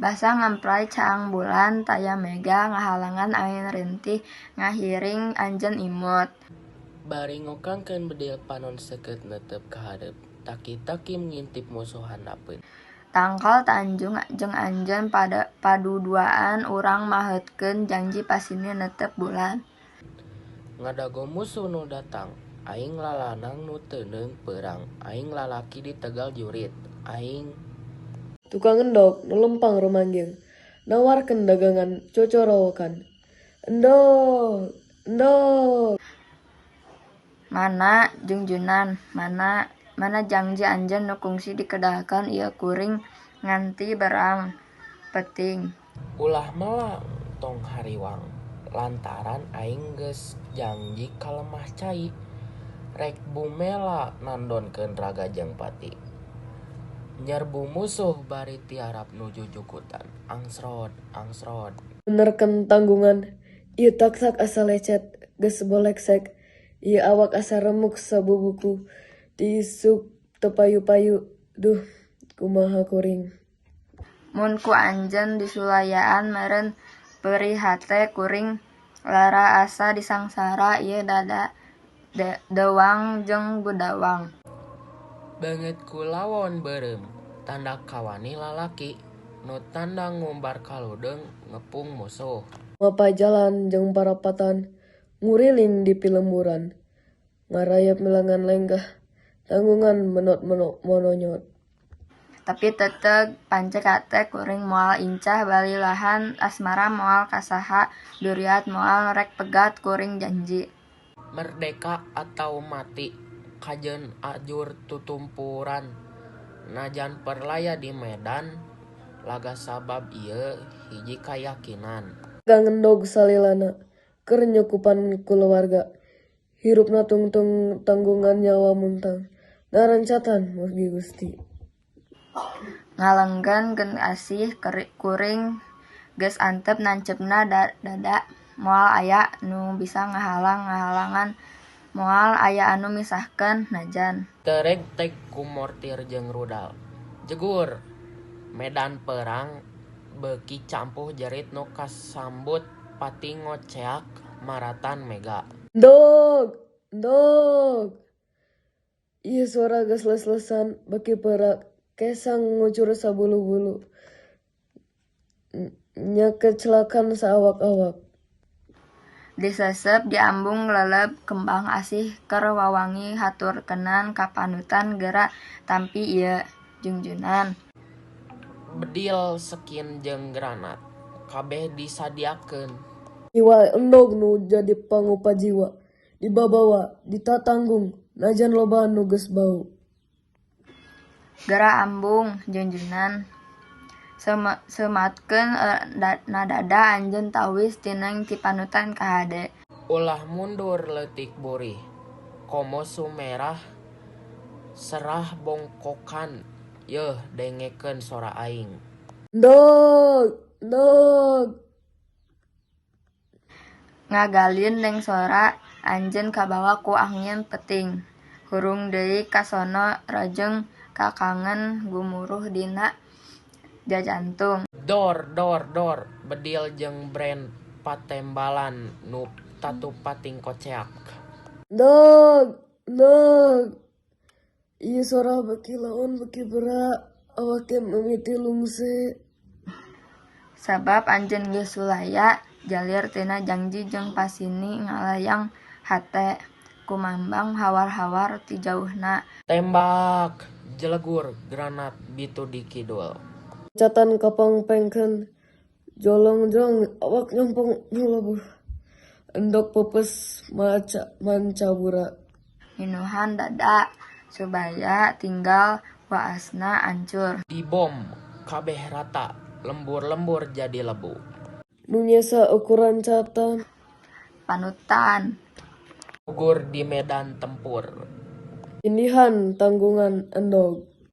Basa ngampray caang bulan taya mega ngahalangan angin rintih ngahiring anjeun imut. Bari ngokangkeun bedil panon seukeut neuteup ka hareup taki-taki ngintip musuh handapeun. Tangkal tanjung jeung anjeun paduduaan urang maheutkeun janji pasini neuteup bulan. Ngadago musuh nu datang aing lalanang nu teu neung perang aing lalaki di tegal jurit aing. Tukang endog nu lempang rumangging nawarkeun dagangan cocorowokan. Endog! Endog! Mana Junjunan mana mana jangji anjeun nu kungsi dikedalkeun ieu kuring nganti berang peuting. Ulah melang tong hariwang lantaran aing geus jangji ka lemah cai rek bumela nandonkeun raga jeung pati. Nyerbu musuh bari tiarap nuju jukutan angsrod angsrod. Menerkeun tanggungan. Ieu taktak asa lecet geus boleksek ieu awak asa remuk sabubuku ti isuk teu payu-payu duh kumaha kuring. Mun ku anjeun disulayaan meureun perih hate kuring lara asa disangsara ieu dada dewang jeung gudawang. Beungeut ku lawon beureum tanda kawani lalaki nu tandang ngumbar kaludeung ngepung musuh. Mapay jalan jeung parapatan nguriling di pilemburan ngarayep melangan lenggah tanggungan menot mononyot. Tapi teuteuh pancek hate kuring moal incah balilahan asmara moal ka saha duriat moal rek pegat kuring janji. Merdeka atawa mati kajeun ajur tutumpuran najan perlaya di medan laga sabab ieu hiji kayakinan. Dagang endog salilana keur nyukupan kulawarga hirupna tungtung tanggungan nyawa muntang narancatan mugi Gusti. Ngalengken asih kuring geus antep nanceupna dada moal aya nu bisa ngahalang ngahalangan moal aya anu misahkeun najan. Teu regteg ku mortir jeung rudal jegur medan perang beuki campuh jerit nu kasambut pati ngoceak maratan mega. Endog! Endog! Ieu sora geus les-lesan beuki peurak kesang ngucur sabulu-bulu nyakeclakan saawak-awak. Diseuseup diambung leleb kembang asih keur wawangi haturkeunana ka panutan geura tampi ieu Junjunan. Bedil sekin jeung granat kabeh disadiakeun. Iwal endog nu jadi pangupa jiwa dibabawa ditatanggung najan loba nu geus bau. Geura ambung Junjunan seumatkeun na dada anjeun tawis tineng ti panutan kahade. Ulah mundur leutik burih komo sumerah serah bongkokan yeuh dengekeun sora aing. Endog! Endog! Ngagalindeng sora anjeun kabawa ku angin peuting. Hurung deui kasono rojeng kakangen gumuruh dina jajantung. Dor dor dor bedil jeung brand patembalan nu tatupating koceak. Endog! Endog! Ieu sora beuki laon beuki peurak awak ge mimiti lungse. Sabab anjeun geus sulaya jalir tina jangji jeung pasini ngalayang hate kumambang hawar-hawar ti jauhna. Tembak! Jelegur granat bitu di kidul. Loncatan kapangpengkeun jolongjong awak nyompong nyulabuh endog peupeus mancabura. Minuhan dada subaya tinggal waasna ancur. Dibom kabeh rata lembur-lembur jadi lebu. Nu nyesa ukur rancatan. Panutan. Gugur di medan tempur. Tindihan tanggungan endog.